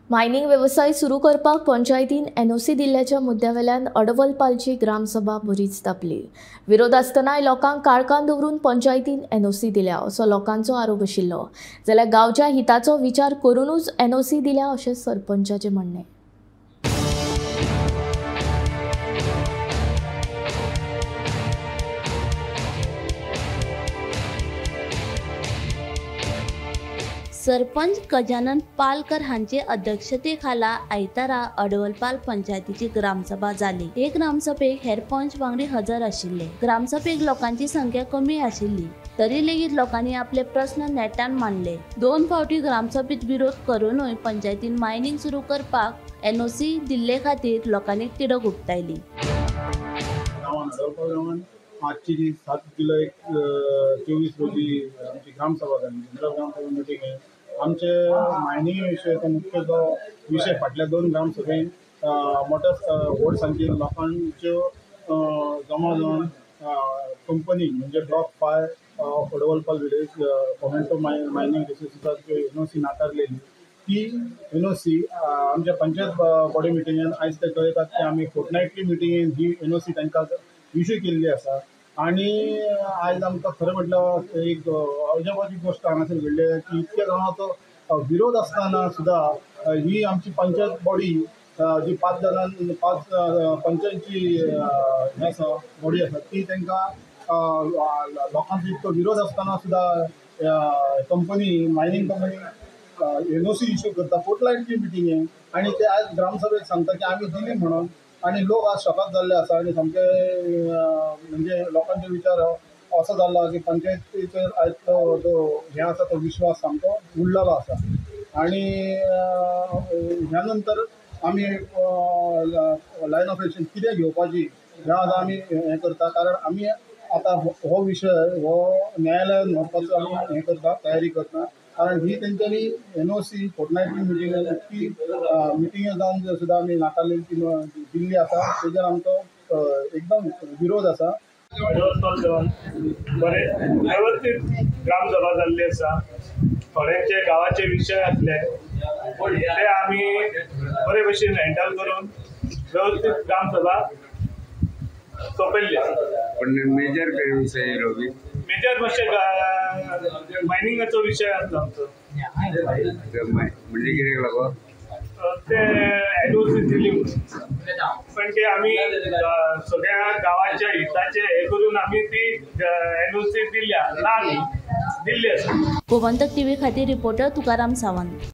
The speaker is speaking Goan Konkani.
मायनिंग वेवसाय सुरू करपाक पंचायतीन एनओसी दिल्ल्याच्या मुद्द्यावेल्यान अडवलपालची ग्रामसभा बरीच तापली। विरोध आसतनाय लोकांक काळखान दवरून पंचायतीन एनओसी दिल्या असो लोकांचो आरोप आशिल्लो, जाल्यार गांवच्या हिताचो विचार करूनच एनओसी दिल्या अशें सरपंचाचें म्हणणें। सरपंच गजानन पालकर हांचे अध्यक्षतेखाला आयतारा अडवलपाल पंचायतीची ग्रामसभा जाली। हे ग्रामसभेक हेर पंच वांगडी हजर आशिल्ले। ग्रामसभेक लोकांची संख्या कमी आशिल्ली तरी लेगीत लोकांनी आपले प्रस्न नेटान मांडले। दोन फावटी ग्रामसभेत विरोध करूनय पंचायतीन मायनिंग सुरू करपाक एनओसी दिल्ले खातीर लोकांनी तिडक उक्तायली। आजची जी 7 जुलै 24 रोजी आमची ग्रामसभा जाली, जनरल ग्रामसभा मिटींग आहे। आमचे मायनिंग विशयाचो मुख्य जो विशय फाटल्या 2 ग्रामसभेन मोठ्या व्हड संख्येन लोकांच्यो जमा जावन कंपनी म्हणजे block 5 of Advalpal village Fomento mining रिसोर्सीसाच्यो एनओसी नाकारलेली ती एनओसी आमच्या पंचायत बॉडी मिटिंगेन आयज ते कळयतात की आमी फोर्टनायटली मिटिंगेन ही एनओसी तांकां इशू केल्ली आसा। आनी आयज आमकां खरें म्हटल्यार एक अजापाची गोश्ट हांगासर घडली की इतक्या जाणांचो विरोध आसतना सुद्दां ही आमची पंचायत बॉडी जी 5 जाणां 5 पंचायतची हें आसा बॉडी आसा ती तांकां लोकांचो इतको विरोध आसतना सुद्दां company mining company NOC issue करता फोर्टनायटली मिटिंगेन आनी ते आयज ग्रामसभेक सांगता की आमी दिली म्हणून आनी लोक आज शॉकाक जाल्ले आसा आनी सामके म्हणजे लोकांचे विचार असो जाल्लो की पंचायतीचेर आयज तो जो हें आसा तो विश्वास सामको उडलेलो आसा। आनी ह्या नंतर आमी लायन ऑफ एक्शन कितें घेवपाची ह्या आतां आमी हें करता, कारण आमी आतां हो विशय हो न्यायालयान व्हरपाचो आमी हें करता, तयारी करता, कारण ही तेंच्यांनी एनओसी फोर्टनायटली मिटींग इतकी मिटिंग जावन सुद्दां आमी नाकारलेली ती दिल्ली आसा, तेजेर आमचो एकदम विरोध आसा। अडवलपाल गांवान बरे वेवस्थीत ग्रामसभा जाल्ली आसा। थोड्यांचे गांवाचे विशय आसले ते आमी बरे भशेन हँडल करून वेवस्थीत ग्रामसभा सोंपयल्ली आसा। पण मेजर काय विशय रवी? मेजर मातशें मायनिंगाचो विशय आसलो आमचो, म्हणजे कित्याक लागून ते एनओसी दिली पण ते आमी सगळ्या गांवाच्या हिताचे हे करून आमी ती एनओसी दिल्या ना दिल्ली आसा। गोमंतक टीव्ही खातीर रिपोर्टर तुकाराम सावंत।